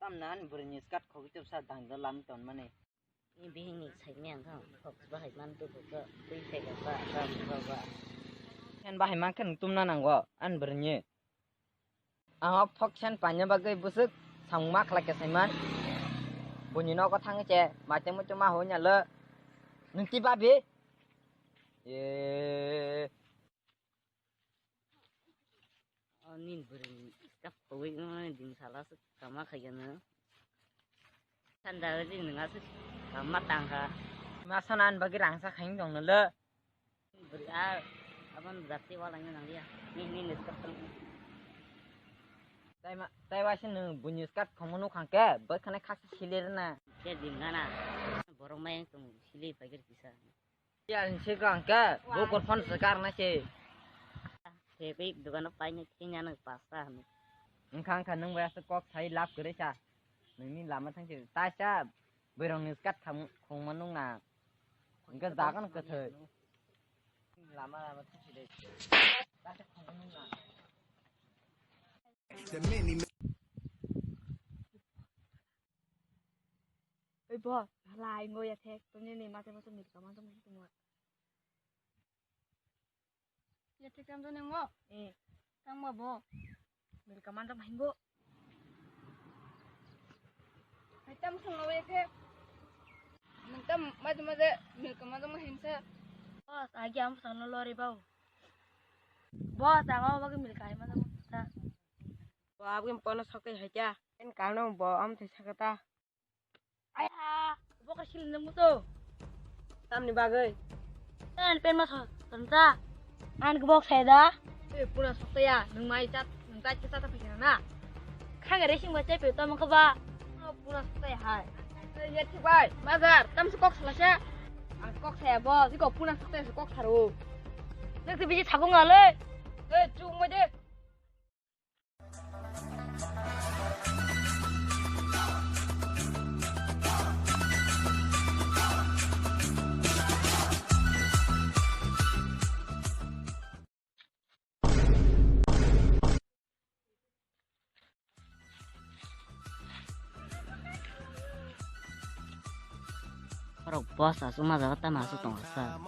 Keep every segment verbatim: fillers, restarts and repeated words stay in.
Tamna ani bwrwini skirt khogwi tubsa dangda lam tonmani. Ni bihikni saimani ang kha, kok bahai man tubu kha, twi thai kha ba, ba, ba, ba. Phen bahai man khe nwng tumna nango, ani bwrwini. Ang o phok sen paina bagwi bwswk samung ma khlai khe saiman. Buini nogo thangwi se maitwmwi tongma hwnwi le. Nwng twi babi? Eee. O nini bwrwi kap khogwi wngmani ding sala se kama khaigano. Sanda ri nwnga se kama tangkha. Ma sana ani bagwi rangsa khaing tong nolo. Bwrwi a abon jati wala ngi nangya. Ni ni ni kap tang. Tai ma tai wa se nwng buini skirt khongma nukhang khe bai khane khaksa sili rwna. Khe ding gana. Borok mayang tong sili paikar kisa. Yang se kang ke, bukur phone se karna se. Hebi dugano paine khinya nang pasta hanu. Wngkha wngkha nwng bai aswk kok sai love kwrwi sa. Nwngni lama thang se taisa bwrwngni skirt kham khungma nung na. Wngkha jagan kwthwi. Lama lama thang se de. Taisa khungma nung na. Oi bo, halai ngo ya thek, tongni ni mate mate milka man tong tong. Ya thek tam tong ngo. Eh, tang ma bo. Milka man tong hingo. Hai tam song lo ya thek. Nang tam mate mate milka man tong hinsa. Boss, agi am song lo re bau. Boss, ang o bagi milka hai man tong ta. Bo abgim pono sokai hai ta. En kano bo am thai sakata. Aiha, bo ka sil nang muto. Tamni bagwi? An pen ma tho, tanta. An kbok sai da. E pura sokta ya, nung mai chat, nung chat kisa ta phikna na. Khang racing ba chai pe to mangkha ba. Pura sokta ya hai. E ya thik bai, mazar, tam se kok sala se. Ang kok saya bo, si kok pura sokta ya se kok saro. Nang te biji thagong ale. E chung mo de. Borok boss aswk ma jaga tamo aswk tongo sa.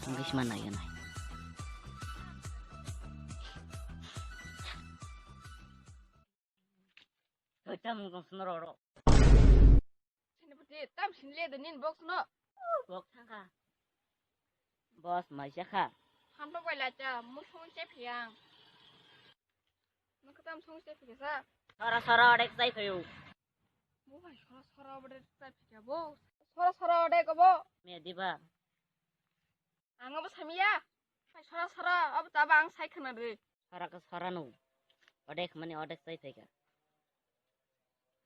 Wngkhe sima naiya nai. Tamo tong sino roro. Sini pati tam sini le de nin box no. Box thangkha. Boss maisa kha. Hamto bai lacha musung se phiyang. Noktam song se phiyasa. Sora sora odek chai phayo. Bo bai sora sora odek chai phiyabo. Sora sora odek obo. Me diba. Ang obo samiya. Bai sora sora obo taba ang sai khana de. Sora ka sora no. Odek mani odek chai phaika.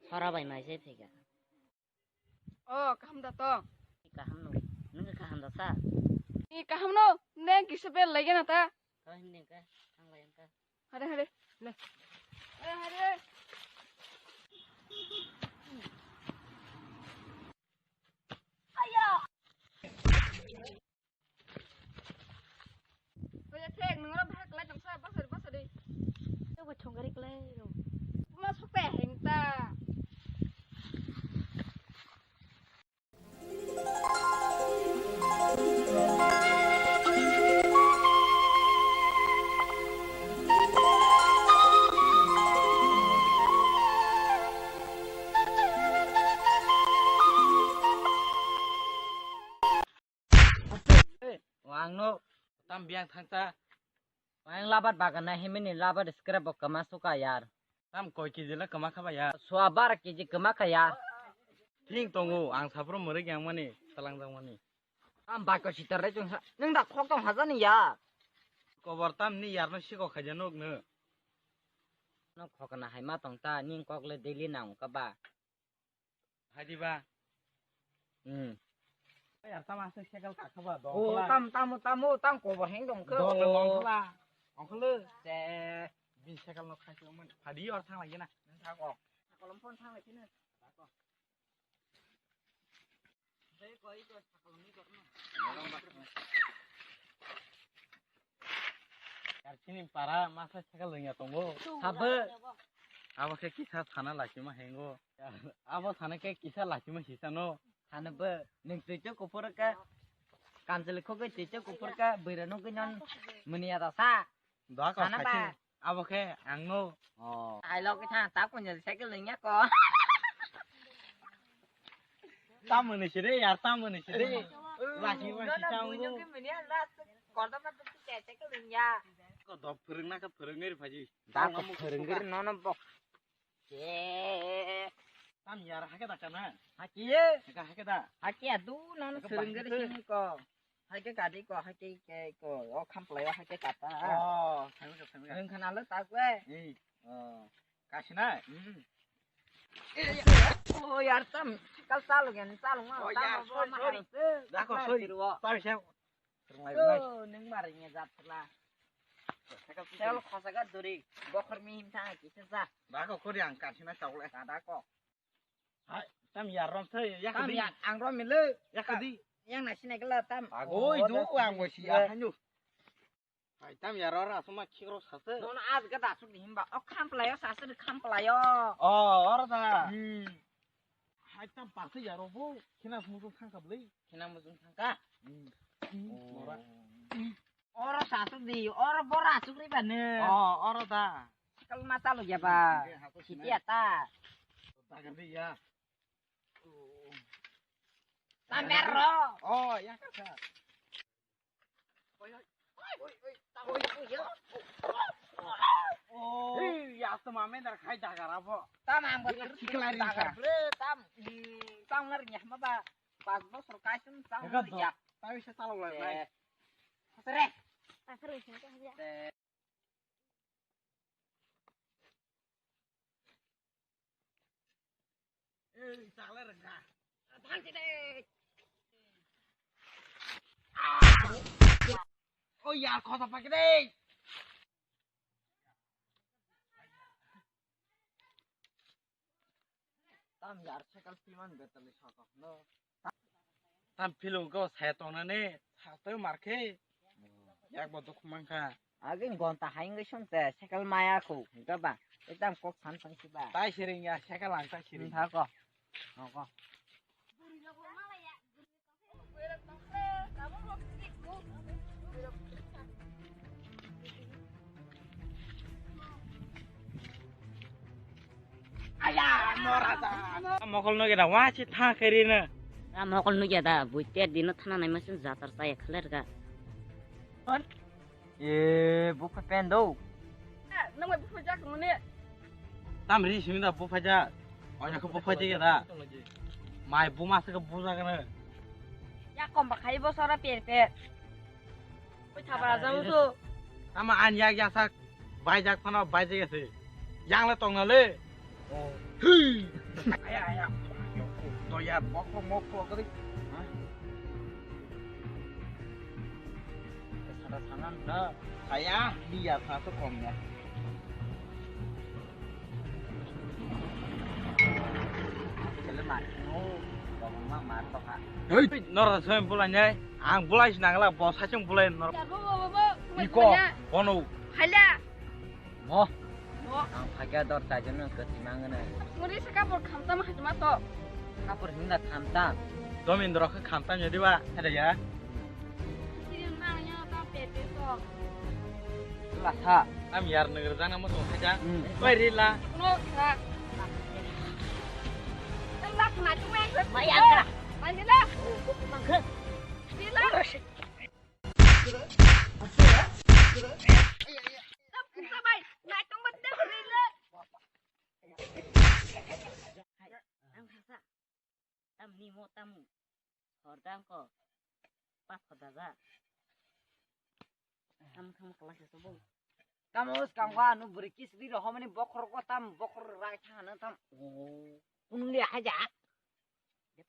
Sora bai mai chai phaika. O, kaham da tong. Kaham no. Nung kaham da sa. Ni kaham no. Neng kisa bel lagi na ta. Kau himni ka. Ang layan ka. Hade, hade. Le. Eh, hade. Aya. Oya thek nung ro bahar kelai tongsa basari basari. Tebo chongari kelai ro. Kuma sokte hengta. Wangno. Tam biyang thangta. Wang labat bagan na himini labat scrap bo kama suka yar. Tam koi kg la kama khaba yar. Sua bar kg kama kha yar. Thing tongo ang sapro mwrwk yang mani talang jang mani. Tam bako sitar le chungsa. Nung da khok tong haja ni yar. Kobor tam ni yar no siko khaja nok no. No khok na hai ma tong ta ning kok le daily nang ka ba. Hadi ba. Hmm. Yar tam aswk sekal ka khaba do. O tam tam tam tam kobor heng dong kho. Do le mong khaba. Ong khlo. Se. Bin sekal no khai khlo man. Hadi or thang lagi na. Nang thang kok. Kolom phone thang lagi na. Dai koi to sakal ni kok na. Karsini para masa cycle lwngya tongo. Sabo. Abo khe kisa sana lachima hengo. Abo sana khe kisa lachima sisano. Sana bo nwng twicha kuphur khe. Kamchwlwi khogwi twicha kuphur khe bwrwi nugwi non mania da sa. Dwa ka sana ba. Abo khe ang no. Oh. Ai lo kisa ta kunjal cycle lwngya ko. Tamoni sire yar, tamoni sire. Lachima sisa. Ko dok phwrwngna khe phwrwngwi rw phaji. Da ko phwrwngwi rw nono bok. Tam yar hake da kana? Hake. Hake, hake da. Hake adu nono phwrwngwi rw sini ko. Hake gadi ko, hake ke ko. O khamplai o hake kata. Oh, thangwi ka, thangwi ka. Rwng khana lo ta kwe. Ei. Oh. Kasina? Hmm. Oh, yar tam. Kal salu gen, salu ma. Oh, yar, sorry, sorry. Da ko, sorry. Sorry, sorry. Oh, neng mari nge jat la. Sel khosa ga duri. Bokhor mi him thang ki sa. Da ko, kori ang kasina chawle. Da ko. Hai, tam yar rom sai, ya kadi. Tam yar, ang rom mile. Ya kadi. Yang na sinai kala tam. Ago, idu ang bo si ya hanyu. Hai, tam yar ora asuma khikro sase. Nono as ga da suk himba. O khamplayo sase de khamplayo. Oh, ora da. Hmm. Hai, tam parse yaro bo. Khina sumujung thangka bli. Khina mujung thangka. Hmm. Oh. Ora. Oro sasuk di, oro bora asuk ri bane. Oh, oro da. Kal mata lo ya ba. Siti ata. Dagar di ya. Tamber ro. Oh, ya kasa. Oi, oi. Oi, oi, oi, oi, oi, ya. Oh. Hei, ya to mame dar khai dagar abo. Tam ang bo sikla ri dagar bre, tam. Hmm, tam ngar nyah ma ba. Pas bosor kaisum tam ngar ya. Tawi se talok lai lai. Sere. Akhir ini aja. Ei, chale rwkha. Thang sini. Oh, yar, khosa pakde. Tam yar cycle piman betali saka no. Tam philung ko saya tongnani, satoi markhe. Yak bo dukhu mankha. Agin gonta haing sung te cycle maya ko, hingka ba. Ekdam kok san san si ba. Tai siring ya, cycle ang tai siring. Tha ko. Ko. Aya, mora da. Mokol no geda, wa chi tha keri na. A mokol no geda, buite dino thana nai masin jatar saya khaler ga. E, bupha pen do. Nang mai bupha jak mone. Tam ri simi da bupha ja. Oya ko bupha je da. Mai buma se ko buja kana. Ya kom ba khai bo sora per per. Oi thaba ja mu so. Ama an yak ya sak bai jak phano bai je gese. Yang le tong na le. Aya, aya. To ya, mokro, mokro, kari. Hah? Sada sangan da. Saya, dia satu komnya. Kele mati, no. Bang ma mar to ha. Hei, nora soy bulai nai. Ang bulai sinangla, bosa chung bulai nor. Ya, bo, bo, bo, bo. Iko, bono. Khaila. Mo. Mo. Ang phakya dor chaijakno kwthwi mangno. Muri se kapor khamtam hajma to. Kapor hinda khamtam. Domindro khe khamtam ya diba? Ada ya. Sirin mangno ta pepe to. Lasa. Am yar nagr jana mo to haja. Hmm. Oi rila. No kha. Lak na tu men. Maya kra. Manjila. Mangkhe. Rila. Tam ni mo tam hordang ko pas khoda ja. Tam kham kala ke sobo. Tam os kam ga nu buri kis di ro homani bokhor ko tam bokhor rai tha na tam. Oh. Kunung le haja.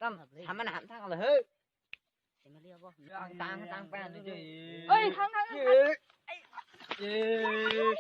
Tam saman ham thang le he. Family abo. Tang tang tang pa ni je. Oi, thang thang thang. Eh.